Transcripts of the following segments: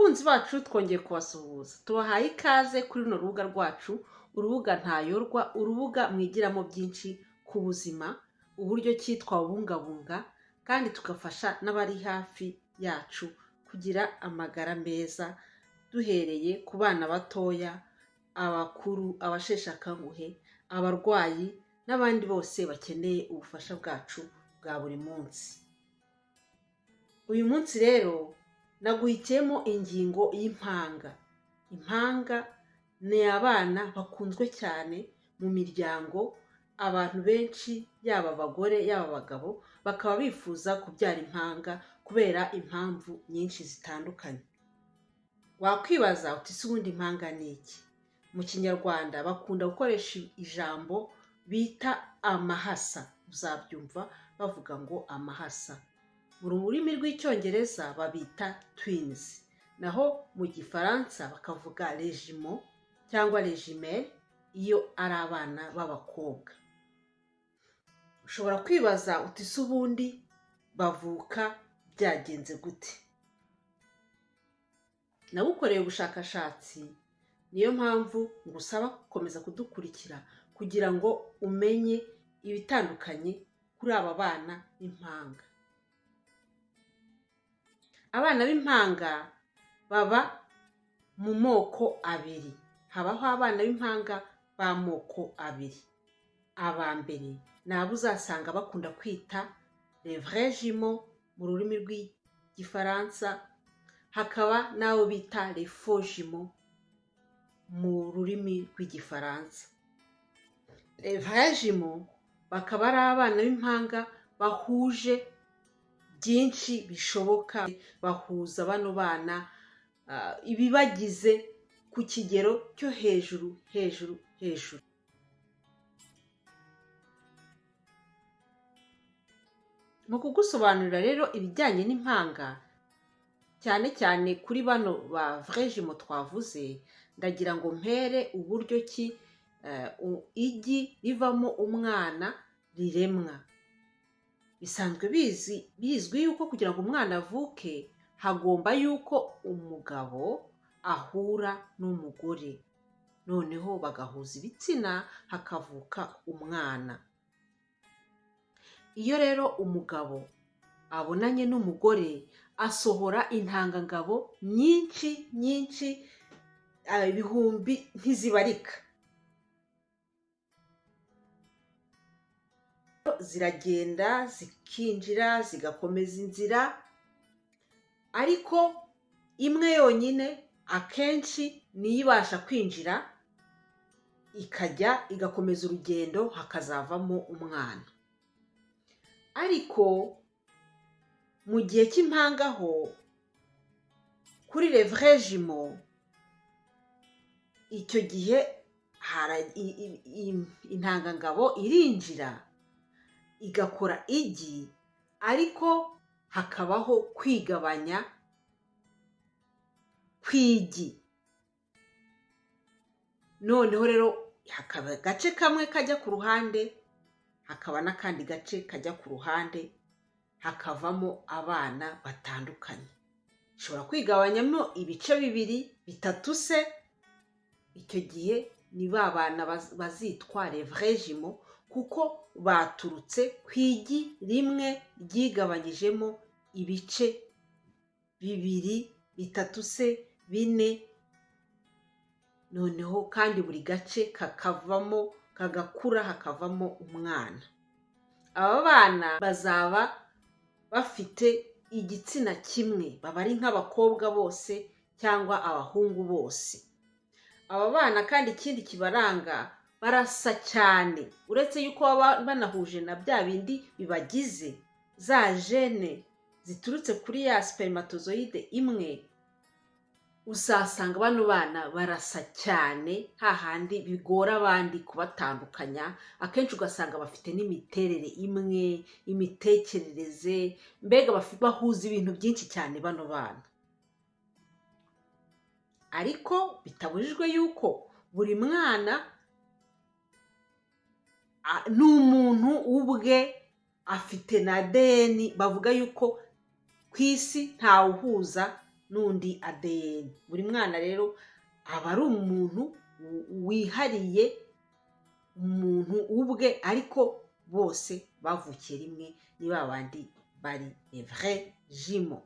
Abakunzi bacu, twongeye kubasuhuza, tubahaye ikaze kuri runo rubuga rwacu, urubuga Ntayorwa, urubuga mwigiramo byinshi ku buzima, uburyo ki twabubungabunga kandi tugafasha n'abari hafi yacu kugira amagara meza, duhereye ku bana batoya, abakuru, abasheshe akanguhe, abarwayi n'abandi bose bakeneye ubufasha bwacu bwa buri munsi. Uyu munsi rero naguhitiyemo ingingo y'impanga. Impanga ni abana bakunzwe cyane mu miryango, abantu benshi, yaba abagore yaba abagabo, bakaba bifuza kubyara impanga kubera impamvu nyinshi zitandukanye. Wakwibaza uti: "Ese ubundi impanga ni iki?" Mu Kinyarwanda bakunda gukoresha ijambo bita amahasa, uzabyumva bavuga ngo amahasa. Mu rurimi rw'Icyongereza babita twins, naho mu Gifaransa bakavuga les jumeaux cyangwa les jumelles iyo ari abana b'abakobwa. Ushobora kwibaza uti: "Ese ubundi bavuka byagenze gute?" Nabukoreye ubushakashatsi, niyo mpamvu ngusaba gukomeza kudukurikira kugira ngo umenye ibitandukanye kuri aba bana b'impanga. Abana b'impanga baba mu moko abiri. Habaho abana b'impanga b'amoko abiri. Aba mbere ni abo uzasanga bakunda kwita les vrais jumeaux mu rurimi rw'Igifaransa, hakaba n'abo bita les faux jumeaux mu rurimi rw'Igifaransa. Les vrais jumeaux bakaba ari abana b'impanga bahuje byinshi bishoboka, bahuza bano bana ibibagize ku kigero cyo hejuru hejuru hejuru. Mu kugusobanurira rero ibijyanye n'impanga, cyane cyane kuri bano ba vrais jumeaux twavuze, ndagira ngo mpere uburyo ki igi rivamo umwana riremwa. Bisanzwe bizwi yuko kugira ngo umwana avuke hagomba yuko umugabo ahura n'umugore, noneho bagahuza ibitsina hakavuka umwana. Iyo rero umugabo abonanye n'umugore, asohora intangangabo nyinshi nyinshi, ibihumbi ntizibarika. Ziragenda zikinjira, zigakomeza inzira, ariko imwe yonyine akenshi niyo ibasha kwinjira, ikajya igakomeza urugendo, hakazavamo umwana. Ariko mu gihe cy'impanga ho, kuri les vrais jumeaux, icyo gihe intangangabo irinjira igakora igi, ariko hakabaho kwigabanya kw'igi. Noneho rero hakaba agace kamwe kajya ku ruhande, hakaba n'akandi gace kajya ku ruhande, hakavamo abana batandukanye. Ishobora kwigabanyamo ibice bibiri, bitatu se. Icyo gihe ni ba bana bazitwa les vrais jumeaux, kuko baturutse ku igi rimwe ryigabanyijemo ibice bibiri, bitatu se, bine, noneho kandi buri gace kakavamo, kagakura, hakavamo umwana. Aba bana bazaba bafite igitsina kimwe, baba ari nk'abakobwa bose cyangwa abahungu bose. Aba bana kandi ikindi kibaranga, barasa cyane. Uretse yuko baba banahuje na bya bindi bibagize, za gènes ziturutse kuri ya spermatozoïde imwe, uzasanga bano bana barasa cyane, hahandi bigora abandi kubatandukanya. Akenshi ugasanga bafite n'imiterere imwe, imitekerereze, mbega bahuza ibintu byinshi cyane bano bana. Ariko bitabujijwe yuko buri mwana ni umuntu ubwe, afite na ADN. Bavuga yuko ku isi ntawuhuza n'undi ADN. Buri mwana rero aba ari umuntu wihariye, umuntu ubwe, ariko bose bavukiye rimwe, ni ba bandi bari vrais jumeaux.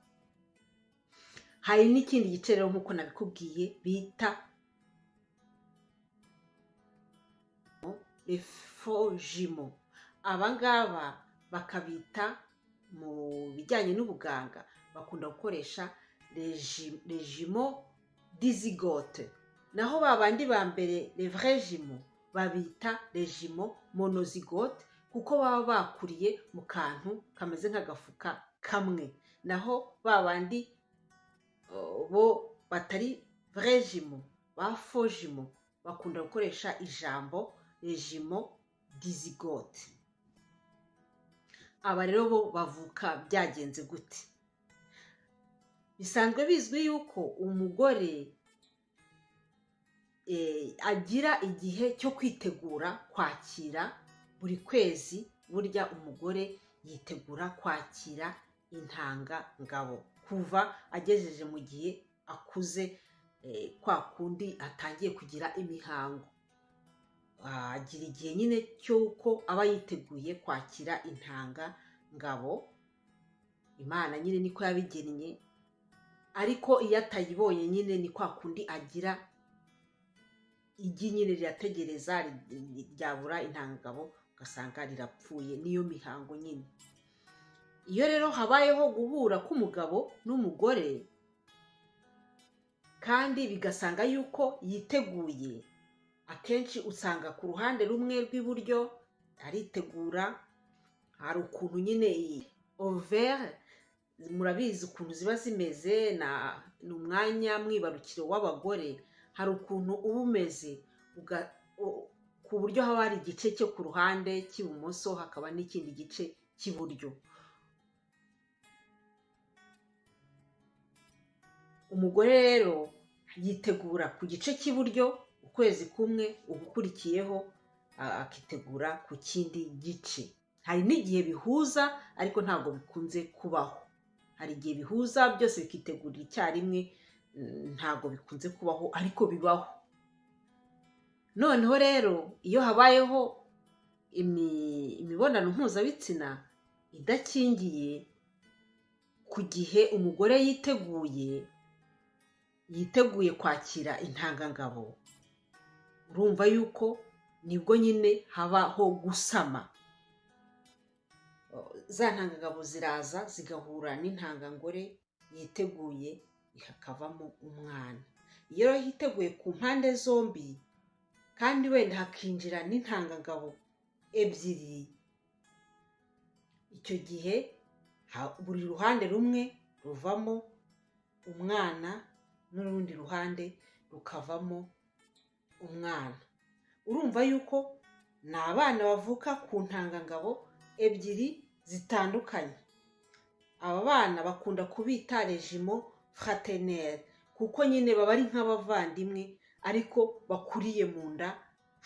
Hari n'ikindi gice rero, nk'uko nabikubwiye, bita les faux jumeaux. Aba ngaba bakabita, mu bijyanye n'ubuganga bakunda gukoresha les jumeaux dizygotes, naho ba bandi ba mbere, les vrais jumeaux, babita les jumeaux monozygotes, kuko baba bakuriye mu kantu kameze nk'agafuka kamwe. Naho ba bandi bo batari vrais jumeaux, ba faux jumeaux, bakunda gukoresha ijambo les jumeaux dizygotes. Aba rero bo bavuka byagenze gute? Bisanzwe bizwi yuko umugore agira igihe cyo kwitegura kwakira buri kwezi. Burya umugore yitegura kwakira intangangabo kuva agejeje mu gihe akuze, kwa kundi atangiye kugira imihango, agira igihe nyine cy'uko aba yiteguye kwakira intangangabo. Imana nyine niko yabigennye, ariko iyo atayibonye nyine ni kwa kundi agira igi nyine rirategereza, ryabura intangangabo ugasanga rirapfuye. Niyo mihango nyine. Iyo rero habayeho guhura k'umugabo n'umugore kandi bigasanga yuko yiteguye, akenshi usanga ku ruhande rumwe rw'iburyo aritegura. Hari ukuntu nyine ovaires, murabizi ukuntu ziba zimeze, ni umwanya mwibarukiro w'abagore. Hari ukuntu uba umeze ku buryo haba hari igice cyo ku ruhande cy'ibumoso, hakaba n'ikindi gice cy'iburyo. Umugore rero yitegura ku gice cy'iburyo ukwezi kumwe, ugukurikiyeho akitegura ku kindi gice. Hari n'igihe bihuza, ariko ntabwo bikunze kubaho. Hari igihe bihuza byose bikitegurira icyarimwe, ntabwo bikunze kubaho, ariko bibaho. Noneho rero iyo habayeho imibonano mpuzabitsina idakingiye ku gihe umugore yiteguye kwakira intangangabo, urumva yuko nibwo nyine habaho gusama. Za ntangangabo ziraza zigahura n'intangangore yiteguye, hakavamo umwana. Iyo rero hiteguye ku mpande zombi, kandi wenda hakinjira n'intangangabo ebyiri, icyo gihe buri ruhande rumwe ruvamo umwana n'urundi ruhande rukavamo umwana. Urumva yuko ni abana bavuka ku ntangangabo ebyiri zitandukanye. Aba bana bakunda kubita les jumeaux fraternels, kuko nyine baba ari nk'abavandimwe ariko bakuriye mu nda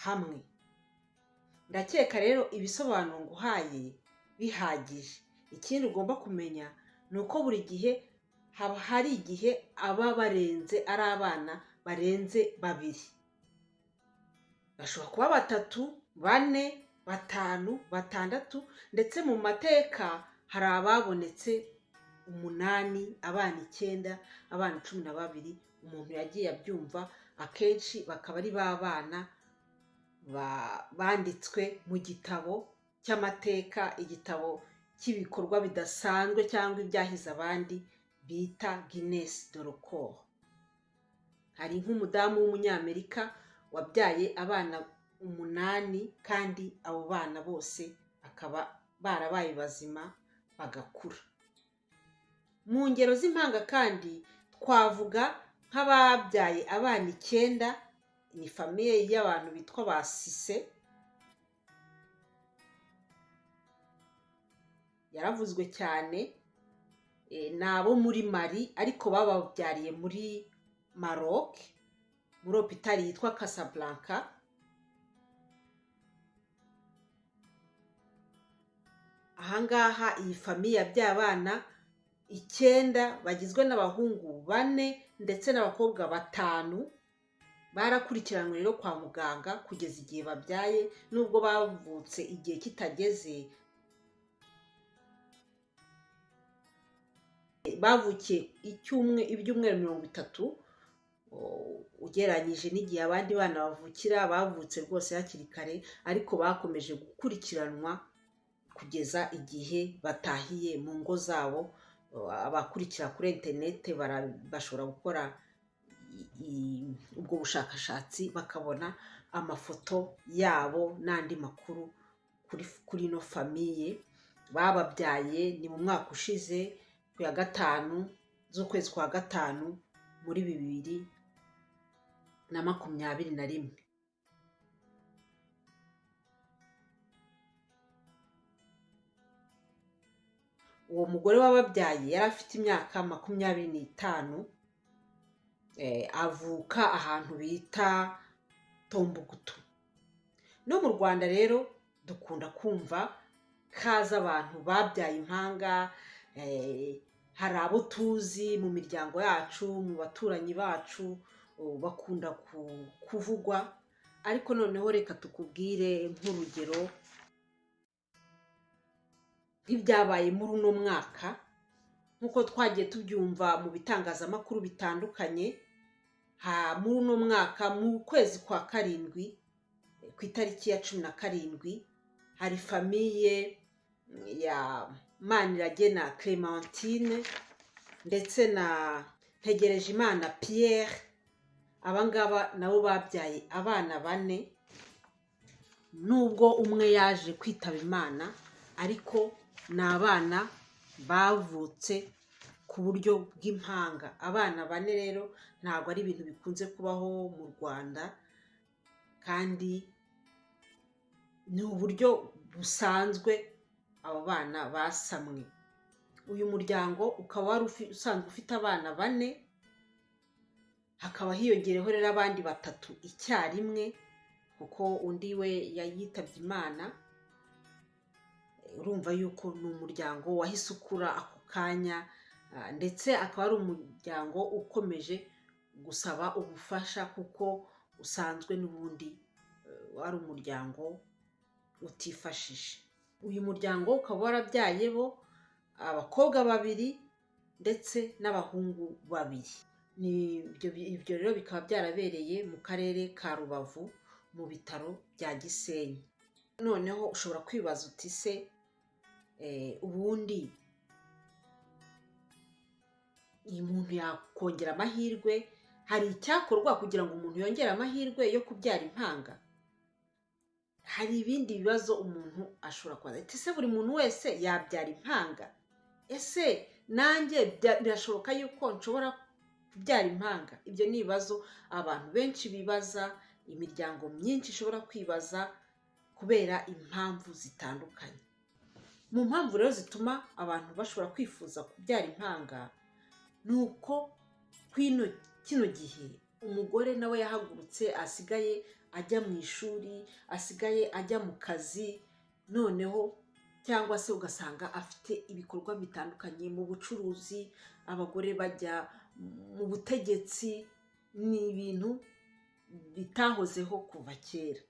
hamwe. Ndakeka rero ibisobanuro nguhaye bihagije. Ikindi ugomba kumenya ni uko buri gihe haba hari igihe aba barenze, ari abana barenze babiri, bashobora kuba batatu, bane, batanu, batandatu, ndetse mu mateka hari ababonetse umunani, abana icyenda, abana 12. Umuntu yagiye abyumva akenshi, bakaba ari ba bana banditswe mu gitabo cy'amateka, igitabo cy'ibikorwa bidasanzwe cyangwa ibyahize abandi bita Guinness de record. Hari nk'umudamu w'Umunyamerika wabyaye abana umunani, kandi abo bana bose bakaba barabaye bazima bagakura. Mu ngero z'impanga kandi twavuga nk'ababyaye abana icyenda, ni famille y'abantu bitwa ba Sise, yaravuzwe cyane. Ni abo muri Mali, ariko bababyariye muri Maroc, muri hôpital yitwa Casablanca. Ahangaha iyi famille yabyaye abana 9 bagizwe n'abahungu 4 ndetse n'abakobwa 5 barakurikiranwe rero kwa muganga kugeza igihe babyaye, nubwo bavutse igihe kitageze. Bavukiye ibyumweru 30 ugereranyije n'igihe abandi bana bavukira, bavutse rwose hakiri kare, ariko bakomeje gukurikiranwa kugeza igihe batahiye mu ngo zabo. Abakurikira kuri interineti bashobora gukora ubwo bushakashatsi bakabona amafoto yabo n'andi makuru kuri ino famille. Bababyaye ni mu mwaka ushize ku ya 5 z'ukwezi kwa 5 muri 2021. Uwo mugore wababyaye yari afite imyaka 25, avuka ahantu bita Tombukutu. No mu Rwanda rero dukunda kumva kaza abantu babyaye impanga, hari abo tuzi mu miryango yacu, mu baturanyi bacu bakunda kuvugwa, ariko noneho reka tukubwire nk'urugero nk'ibyabaye muri uno mwaka, nk'uko twagiye tubyumva mu bitangazamakuru bitandukanye. Muri uno mwaka mu kwezi kwa 7 ku itariki ya 17 hari famille ya Maniragena Clementine ndetse na Ntegerejimana Pierre. Abangaba nabo babyaye abana 4, nubwo umwe yaje kwitaba Imana, ariko ni abana bavutse ku buryo bw'impanga. Abana 4 rero ntabwo ari ibintu bikunze kubaho mu Rwanda, kandi ni uburyo busanzwe abo bana basamwe. Uyu muryango ukaba wari usanzwe ufite abana 4, hakaba hiyongereho rero abandi 3 icyarimwe, kuko undi we yayitabye Imana. Urumva yuko ni umuryango wahise ukura ako kanya, ndetse akaba ari umuryango ukomeje gusaba ubufasha, kuko usanzwe n'ubundi wari umuryango utifashije. Uyu muryango ukaba warabyaye bo abakobwa 2 ndetse n'abahungu 2. Ibyo rero bikaba byarabereye mu karere ka Rubavu mu bitaro bya Gisenyi. Noneho ushobora kwibaza uti se ubundi uyu muntu yakongera amahirwe, hari icyakorwa kugira ngo umuntu yongere amahirwe yo kubyara impanga? Hari ibindi bibazo umuntu ashobora kubaza ati ese buri muntu wese yabyara impanga? Ese nanjye birashoboka yuko nshobora kubyara impanga? Ibyo ni ibibazo abantu benshi bibaza, imiryango myinshi ishobora kwibaza kubera impamvu zitandukanye. Mu mpamvu rero zituma abantu bashobora kwifuza kubyara impanga ni uko kino gihe umugore nawe yahagurutse, asigaye ajya mu ishuri, asigaye ajya mu kazi, noneho cyangwa se ugasanga afite ibikorwa bitandukanye mu bucuruzi, abagore bajya mu butegetsi, ni ibintu bitahozeho kuva kera.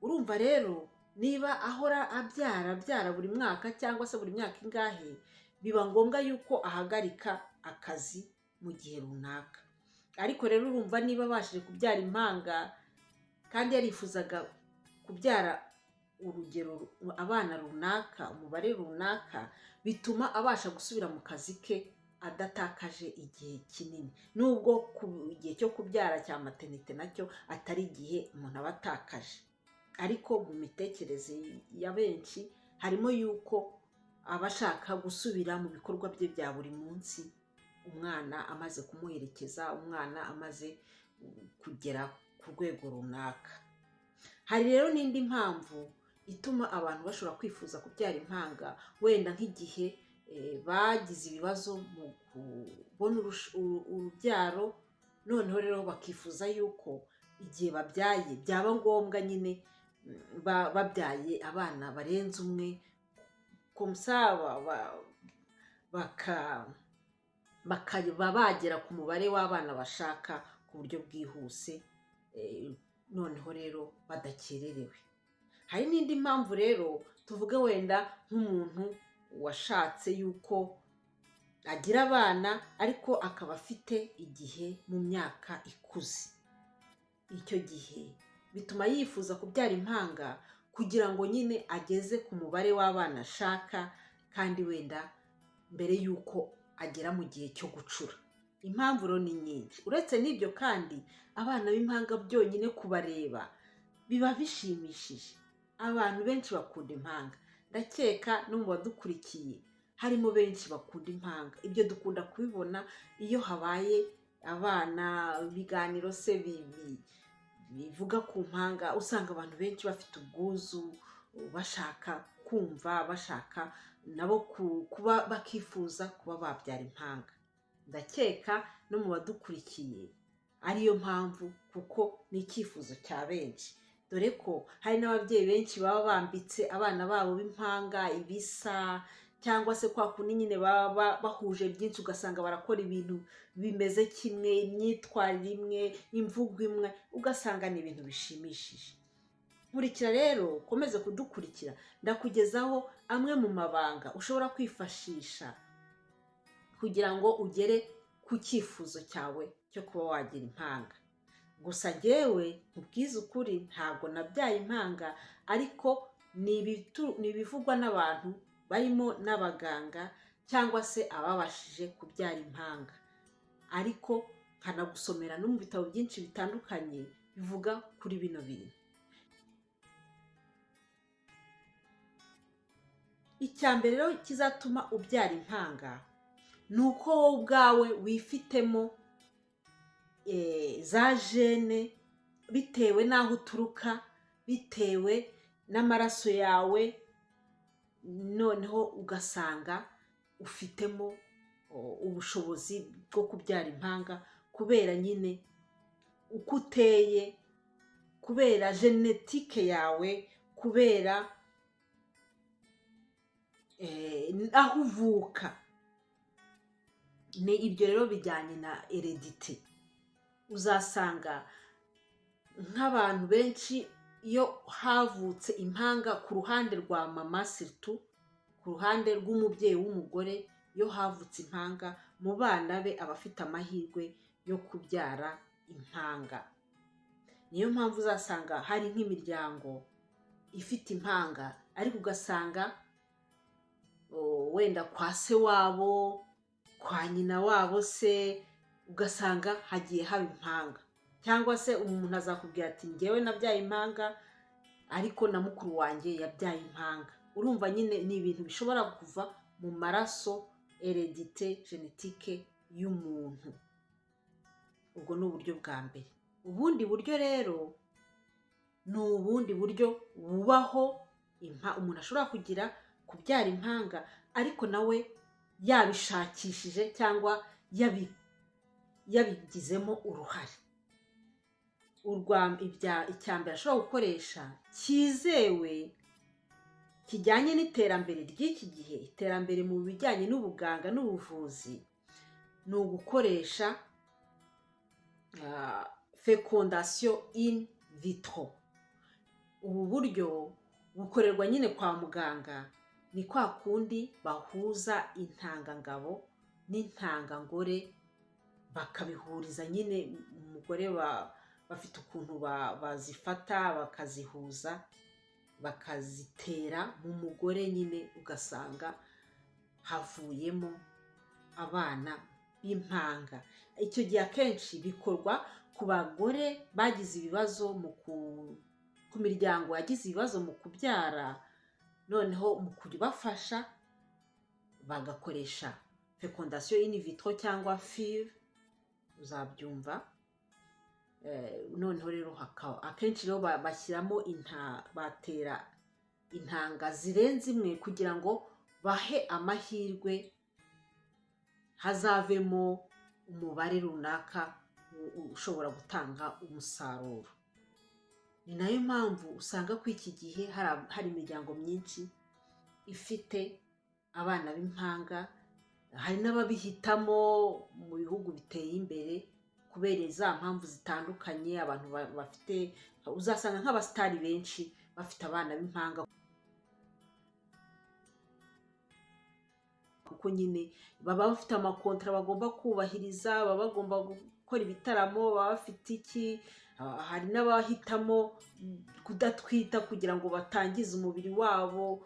Urumva rero niba ahora abyara buri mwaka cyangwa se buri myaka ingahe, biba ngombwa yuko ahagarika akazi mu gihe runaka. Ariko rero urumva niba abashije kubyara impanga kandi yarifuzaga kubyara urugero abana runaka, umubare runaka, bituma abasha gusubira mu kazi ke adatakaje igihe kinini, nubwo igihe cyo kubyara cya maternité nacyo atari igihe umuntu aba atakaje, ariko mu mitekerereze ya benshi harimo yuko aba ashaka gusubira mu bikorwa bye bya buri munsi, umwana amaze kumuherekeza, umwana amaze kugera ku rwego runaka. Hari rero n'indi mpamvu ituma abantu bashobora kwifuza kubyara impanga, wenda nk'igihe bagize ibibazo mu kubona urubyaro, noneho rero bakifuza yuko igihe babyaye byaba ngombwa nyine babyaye abana barenze umwe, comme ça bakaba bagera ku mubare w'abana bashaka ku buryo bwihuse, noneho rero badakererewe. Hari n'indi mpamvu rero, tuvuge wenda nk'umuntu washatse yuko agira abana, ariko akaba afite igihe mu myaka ikuze. Icyo gihe bituma yifuza kubyara impanga kugira ngo nyine ageze ku mubare w'abana ashaka, kandi wenda mbere y'uko agera mu gihe cyo gucura. Impamvu rero ni nyinshi. Uretse n'ibyo kandi, abana b'impanga byonyine kubareba biba bishimishije. Abantu benshi bakunda impanga. Ndakeka no mu badukurikiye harimo benshi bakunda impanga. Ibyo dukunda kubibona iyo habaye abana, ibiganiro se bivuga ku mpanga, usanga abantu benshi bafite ubwuzu, bashaka kumva, bashaka nabo kuba bakifuza kuba babyara impanga. Ndakeka no mu badukurikiye ariyo mpamvu, kuko ni icyifuzo cya benshi, dore ko hari n'ababyeyi benshi baba bambitse abana babo b'impanga ibisa, cyangwa se kwa kundi nyine baba bahuje byinshi, ugasanga barakora ibintu bimeze kimwe, imyitwarire imwe, imvugo imwe, ugasanga ni ibintu bishimishije. Nkurikira rero, ukomeze kudukurikira, ndakugezaho amwe mu mabanga ushobora kwifashisha kugira ngo ugere ku cyifuzo cyawe cyo kuba wagira impanga. Gusa njyewe nkubwize ukuri, ntabwo nabyaye impanga, ariko ni ibivugwa n'abantu barimo n'abaganga cyangwa se ababashije kubyara impanga, ariko nkanagusomera no mu bitabo byinshi bitandukanye bivuga kuri bino bintu. Icya mbere rero kizatuma ubyara impanga ni uko wowe ubwawe wifitemo za gene, bitewe n'aho uturuka, bitewe n'amaraso yawe, noneho ugasanga ufitemo ubushobozi bwo kubyara impanga kubera nyine uko uteye, kubera génétique yawe, kubera aho uvuka. Ni ibyo rero bijyanye na hérédité. Uzasanga nk'abantu benshi iyo havutse impanga ku ruhande rwa mama, surtout ku ruhande rw'umubyeyi w'umugore, iyo havutse impanga mu bana be, aba afite amahirwe yo kubyara impanga. Niyo mpamvu uzasanga hari nk'imiryango ifite impanga, ariko ugasanga wenda kwa se wabo, kwa nyina wabo se, ugasanga hagiye haba impanga. Cyangwa se umuntu azakubwira ati: "Ngewe nabyaye impanga, ariko na mukuru wanjye yabyaye impanga." Urumva nyine ni ibintu bishobora kuva mu maraso, hérédité génétique y'umuntu. Ubwo ni uburyo bwa mbere. Ubundi buryo rero ni ubundi buryo bubaho, umuntu ashobora kugira kubyara impanga, ariko nawe yabishakishije cyangwa yabigizemo uruhare. Icya mbere ashobora gukoresha cyizewe, kijyanye n'iterambere ry'iki gihe, iterambere mu bijyanye n'ubuganga n'ubuvuzi, ni ugukoresha fécondation in vitro. Ubu buryo bukorerwa nyine kwa muganga, ni kwa kundi bahuza intangangabo n'intangangore, bakabihuriza nyine umugore, bafite ukuntu bazifata, bakazihuza, bakazitera mu mugore nyine, ugasanga havuyemo abana b'impanga. Icyo gihe akenshi bikorwa ku bagore bagize ibibazo mu ku miryango yagize ibibazo mu kubyara, noneho mu kubafasha bagakoresha fécondation in vitro cyangwa FIV, uzabyumva. Noneho rero akenshi rero bashyiramo batera intanga zirenze imwe kugira ngo bahe amahirwe hazavemo umubare runaka ushobora gutanga umusaruro. Ni nayo mpamvu usanga ko iki gihe hari imiryango myinshi ifite abana b'impanga. Hari n'ababihitamo mu bihugu biteye imbere kubera za mpamvu zitandukanye. Abantu bafite, uzasanga nk'abasitari benshi bafite abana b'impanga, kuko nyine baba bafite amakontara bagomba kubahiriza, baba bagomba gukora ibitaramo, baba bafite iki. Hari n'abahitamo kudatwita kugira ngo batangize umubiri wabo,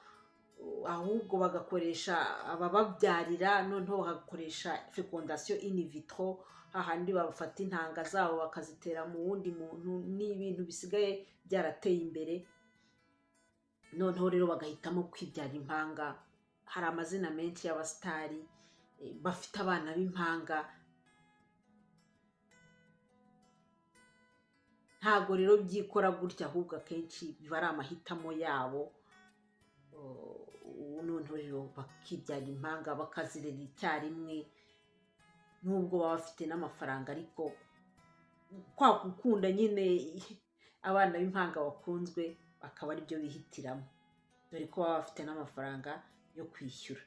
ahubwo bagakoresha abababyarira, noneho bagakoresha fécondation in vitro, hahandi bafata intanga zabo bakazitera mu wundi muntu. Ni ibintu bisigaye byarateye imbere. Noneho rero bagahitamo kwibyara impanga. Hari amazina menshi y'abasitari bafite abana b'impanga. Ntabwo rero byikora gutya, ahubwo akenshi biba ari amahitamo yabo. Noneho rero bakibyara impanga, bakazirera icyarimwe, nubwo baba bafite n'amafaranga, ariko kwa gukunda nyine abana b'impanga bakunzwe, bakaba aribyo bihitiramo, dore ko baba bafite n'amafaranga yo kwishyura.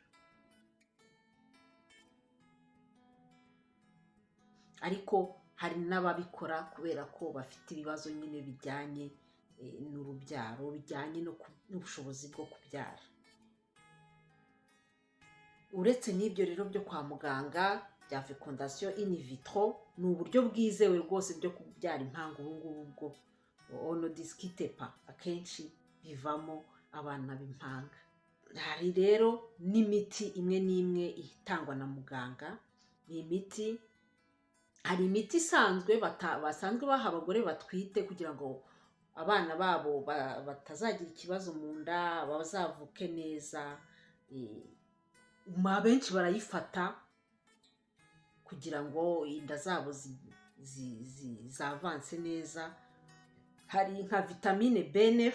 Ariko hari n'ababikora kubera ko bafite ibibazo nyine bijyanye n'urubyaro, bijyanye n'ubushobozi bwo kubyara. Uretse n'ibyo rero byo kwa muganga bya fécondation in vitro, ni uburyo bwizewe rwose byo kubyara impanga. Ubu ngubu bwo on ne discute pas, akenshi bivamo abana b'impanga. Hari rero n'imiti imwe n'imwe itangwa na muganga. Ni imiti, hari imiti isanzwe basanzwe baha abagore batwite kugira ngo abana babo batazagira ikibazo mu nda, bazavuke neza. Abenshi barayifata kugira ngo inda zabo zavanse neza. Hari nka vitamine B9,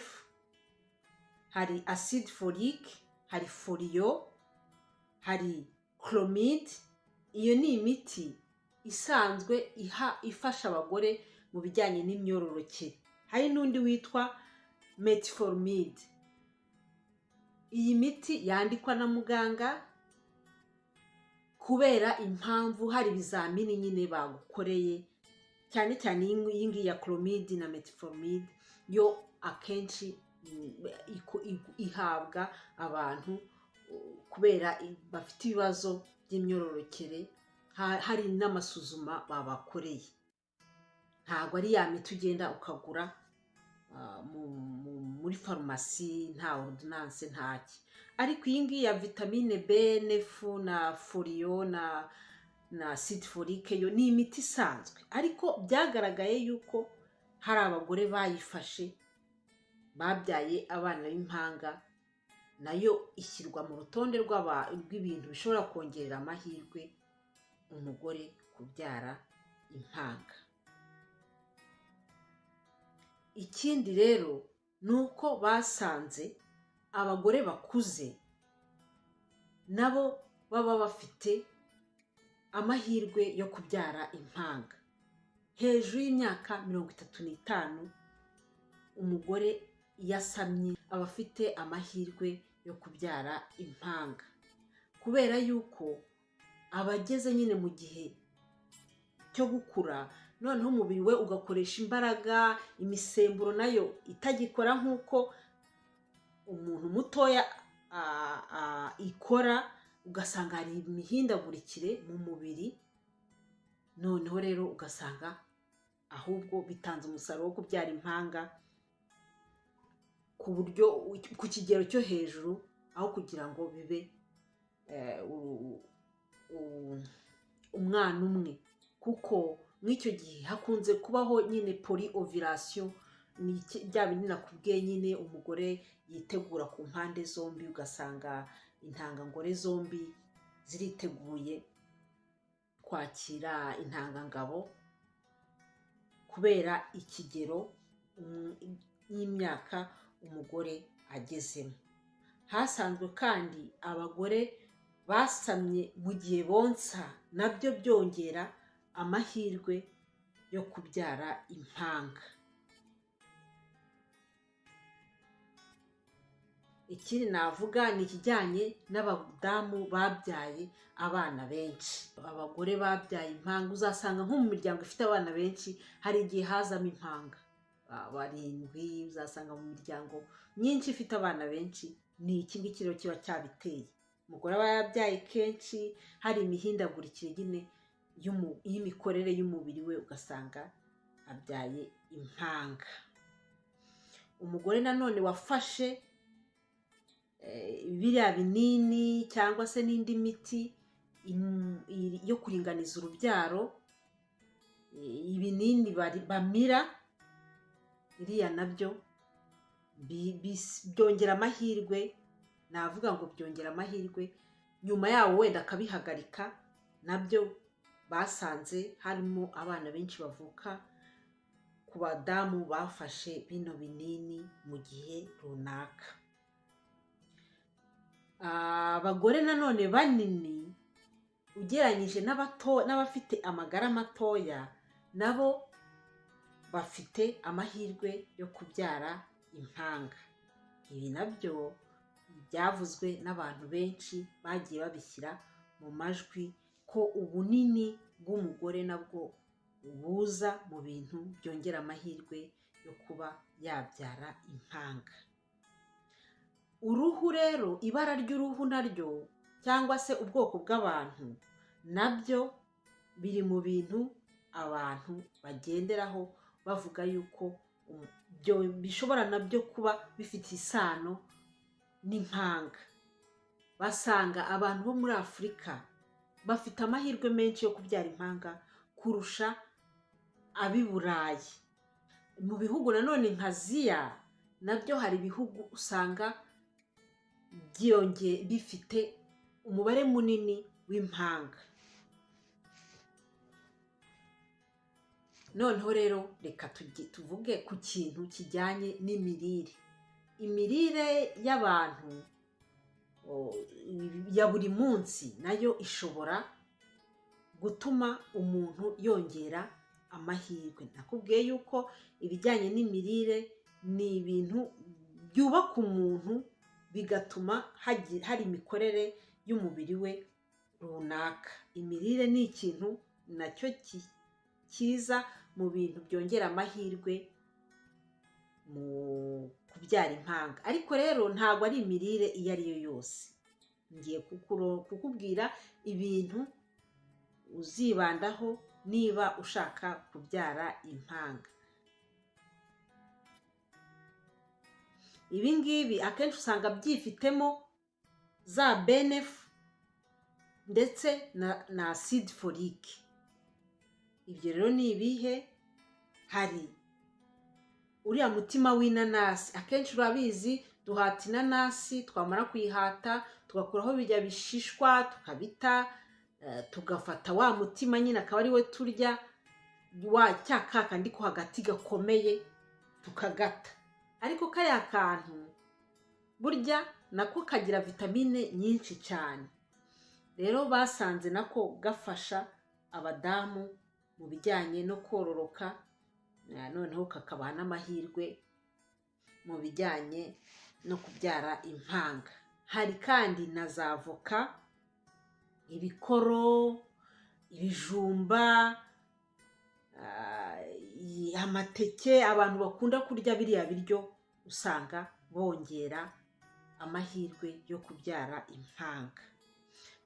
hari acide folique, hari folio, hari clomid. Iyo ni imiti isanzwe iha ifasha abagore mu bijyanye n'imyororokere. Hari n'undi witwa metformide. Iyi miti yandikwa na muganga kubera impamvu hari ibizamini nyine bagukoreye, cyane cyane iyi ngiyi ya clomid na metformide yo akenshi ihabwa abantu kubera bafite ibibazo by'imyororokere, hari n'amasuzuma babakoreye. Ntabwo ari ya miti ugenda ukagura muri farumasi nta ordonnance, ntaki. Ariko iyi ngiyi ya vitamine B neuf na folio na acide folique yo ni imiti isanzwe, ariko byagaragaye yuko hari abagore bayifashe babyaye abana b'impanga. Nayo ishyirwa mu rutonde rw'ibintu bishobora kongerera amahirwe umugore kubyara impanga. Ikindi rero ni uko basanze abagore bakuze nabo baba bafite amahirwe yo kubyara impanga. Hejuru y'imyaka 35, umugore iyo asamye aba afite amahirwe yo kubyara impanga, kubera yuko aba ageze nyine mu gihe cyo gukura, noneho umubiri we ugakoresha imbaraga, imisemburo nayo itagikora nk'uko umuntu mutoya ikora, ugasanga hari imihindagurikire mu mubiri. Noneho rero ugasanga ahubwo bitanze umusaruro wo kubyara impanga ku buryo ku kigero cyo hejuru, aho kugira ngo bibe umwana umwe, kuko mw'icyo gihe hakunze kubaho nyine polyovulation. Ni bya bindi nakubwiye nyine, umugore yitegura ku mpande zombi, ugasanga intangangore zombi ziriteguye kwakira intangangabo kubera ikigero y'imyaka umugore agezemo. Hasanzwe kandi abagore basamye mu gihe bonsa nabyo byongera amahirwe yo kubyara impanga. Ikindi navuga ni ikijyanye n'abadamu babyaye abana benshi. Abagore babyaye impanga, uzasanga nko mu miryango ifite abana benshi hari igihe hazamo impanga barindwi. Uzasanga mu miryango myinshi ifite abana benshi, ni iki ngiki rero kiba cyabiteye. Umugore aba yabyaye kenshi, hari imihindagurikire nyine y'imikorere y'umubiri we, ugasanga abyaye impanga. Umugore nanone wafashe biriya binini cyangwa se n'indi miti yo kuringaniza urubyaro, ibinini bamira iriya, nabyo byongera amahirwe. Navuga ngo byongera amahirwe, nyuma yawo wenda akabihagarika, nabyo basanze harimo abana benshi bavuka ku badamu bafashe bino binini mu gihe runaka. Abagore nanone banini ugereranyije n'abato n'abafite amagara matoya, nabo bafite amahirwe yo kubyara impanga. Ibi nabyo byavuzwe n'abantu benshi bagiye babishyira mu majwi ko ubunini bw'umugore nabwo buza mu bintu byongera amahirwe yo kuba yabyara impanga. Uruhu rero, ibara ry'uruhu naryo cyangwa se ubwoko bw'abantu, nabyo biri mu bintu abantu bagenderaho bavuga yuko bishobora nabyo kuba bifite isano n'impanga. Basanga abantu bo muri Afurika bafite amahirwe menshi yo kubyara impanga kurusha ab'i Burayi. Mu bihugu nanone nka Aziya, nabyo hari ibihugu usanga byiyongeye, bifite umubare munini w'impanga. Noneho rero reka tuvuge ku kintu kijyanye n'imirire. Imirire y'abantu ya buri munsi nayo ishobora gutuma umuntu yongera amahirwe. Nakubwiye yuko ibijyanye n'imirire ni ibintu byubaka umuntu, bigatuma hari imikorere y'umubiri we runaka. Imirire ni ikintu nacyo kiza mu bintu byongera amahirwe mu kubyara impanga, ariko rero ntabwo ari imirire iyo ari yo yose. Ngiye kukubwira ibintu uzibandaho niba ushaka kubyara impanga. Ibi ngibi akenshi usanga byifitemo za B9 ndetse na acide folique. Ibyo rero ni ibihe? Hari uriya mutima w'inanasi. Akenshi urabizi, duhata inanasi, twamara kuyihata tugakuraho bijya bishishwa tukabita, tugafata wa mutima nyine akaba ari we turya, wa cya kakandi ko hagati gakomeye tukagata. Ariko kariya kantu burya nako kagira vitamine nyinshi cyane. Rero basanze nako gafasha abadamu mu bijyanye no kororoka, noneho kakabaha n'amahirwe mu bijyanye no kubyara impanga. Hari kandi na za avoka, ibikoro, ibijumba, amateke. Abantu bakunda kurya biriya biryo usanga bongera amahirwe yo kubyara impanga.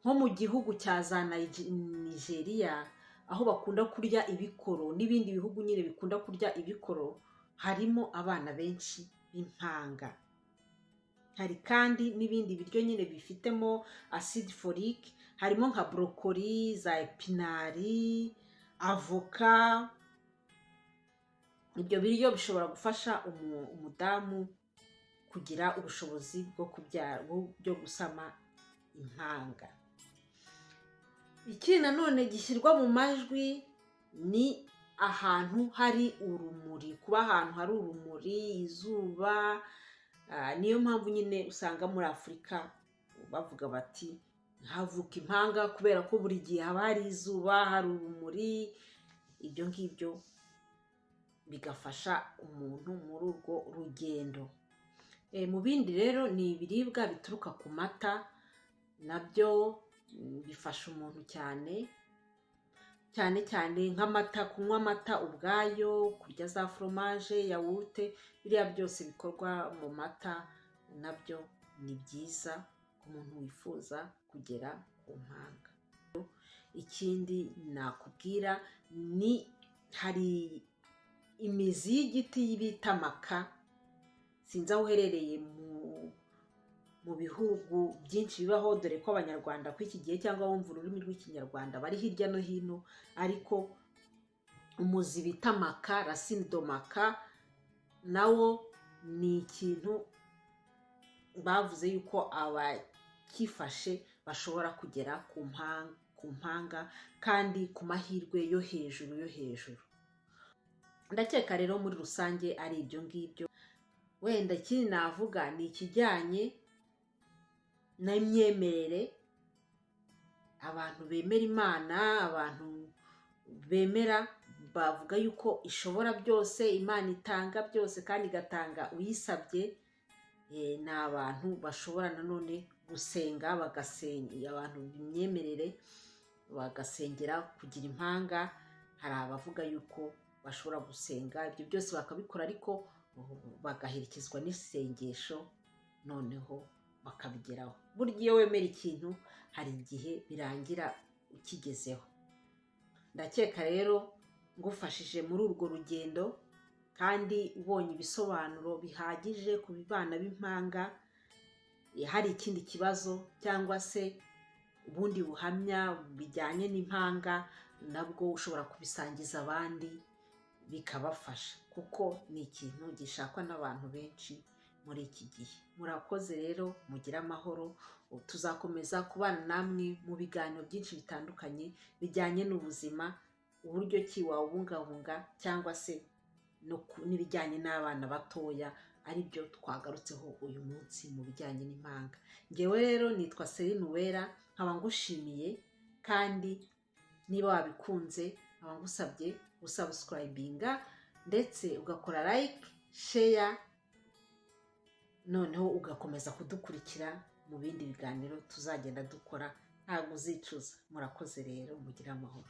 Nko mu gihugu cya za Nigeria, aho bakunda kurya ibikoro, n'ibindi bihugu nyine bikunda kurya ibikoro, harimo abana benshi b'impanga. Hari kandi n'ibindi biryo nyine bifitemo acide folique, harimo nka broccoli, za épinards, avoka. Ibyo biryo bishobora gufasha umudamu kugira ubushobozi bwo kubyara, byo gusama impanga. Ikindi nanone gishyirwa mu majwi ni ahantu hari urumuri, kuba ahantu hari urumuri, izuba. Niyo mpamvu nyine usanga muri Afurika bavuga bati havuka impanga, kubera ko buri gihe haba hari izuba, hari urumuri. Ibyo ngibyo bigafasha umuntu muri urwo rugendo. Mu bindi rero ni ibiribwa bituruka ku mata, nabyo bifasha umuntu cyane cyane cyane nk'amata, kunywa amata ubwayo, kurya za foromaje, yawurute, biriya byose bikorwa mu mata nabyo ni byiza ku muntu wifuza kugera ku mpanga. Ikindi nakubwira ni hari imizi y'igiti bita maka. Sinzi aho uherereye mu bihugu byinshi bibaho, dore ko Abanyarwanda kuri iki gihe cyangwa bumva ururimi rw'Ikinyarwanda bari hirya no hino, ariko umuzi bita maca, racine de maca, nawo ni ikintu bavuze yuko abakifashe bashobora kugera ku mpanga kandi ku mahirwe yo hejuru yo hejuru. Ndakeka rero muri rusange ari ibyo ngibyo. Wenda ikindi navuga ni ikijyanye n'imyemerere. Abantu bemera Imana, abantu bemera bavuga yuko ishobora byose, Imana itanga byose kandi igatanga uyisabye. Ni abantu bashobora nanone gusenga, bagasenga, abantu imyemerere bagasengera kugira impanga. Hari abavuga yuko bashobora gusenga, ibyo byose bakabikora ariko bagaherekezwa n'isengesho, noneho bakabigeraho. Burya iyo wemera ikintu hari igihe birangira ukigezeho. Ndakeka rero ngufashije muri urwo rugendo kandi ubonye ibisobanuro bihagije ku bana b'impanga. Hari ikindi kibazo cyangwa se ubundi buhamya bijyanye n'impanga, nabwo ushobora kubisangiza abandi bikabafasha, kuko ni ikintu gishakwa n'abantu benshi muri iki gihe. Murakoze rero, mugire amahoro. Tuzakomeza kubana namwe mu biganiro byinshi bitandukanye bijyanye n'ubuzima, uburyo ki wawubungabunga, cyangwa se n'ibijyanye n'abana batoya, aribyo twagarutseho uyu munsi mu bijyanye n'impanga. Ngewe rero nitwa Celine Uwera, nkaba ngushimiye, kandi niba wabikunze nkaba ngusabye gusubscribinga ndetse ugakora like, share, noneho ugakomeza kudukurikira mu bindi biganiro tuzagenda dukora. Ntabwo uzicuza. Murakoze rero, mugire amahoro.